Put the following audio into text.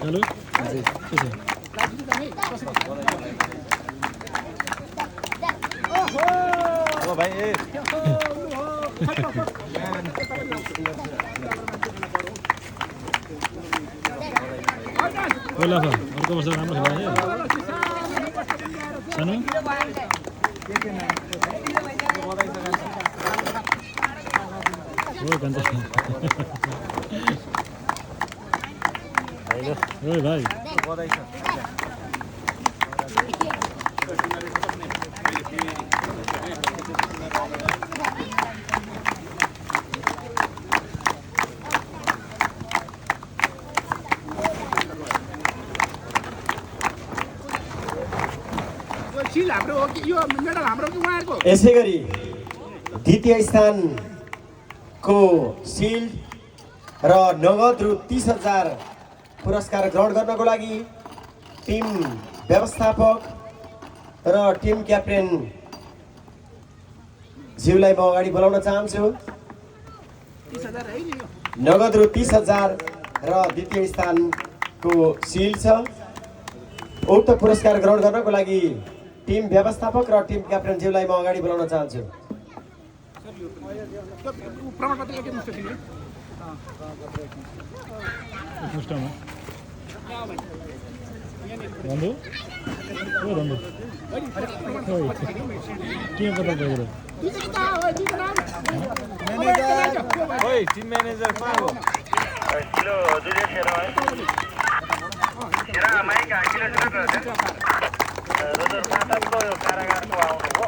चालू हजुर के छ अब भाइ ए पहिला छ अर्को वर्ष राम्रो खेला सानो ओ गन्दा ओए भाइ बधाई छ यसै गरी द्वितीय स्थानको सिल्ड र नगद रु 30,000 पुरस्कार ग्रहण गर्नको लागि टिम व्यवस्थापक र टिम क्याप्टेन ज्यूलाई म अगाडि बोलाउन चाहन्छु। नगद रु 30,000 र द्वितीय स्थानको सिल्ड छ। उक्त पुरस्कार ग्रहण गर्नको लागि टिम व्यवस्थापक र टिम क्याप्टेन ज्यूलाई म अगाडि बोलाउन चाहन्छु। मुस्टामा रन्धु ओ रन्धु के पता गयो ओइ टिम म्यानेजर कहाँ हो किलो दुई खेर है खेर माइक किलो किलो रोजर माताको कारागारको आउनु हो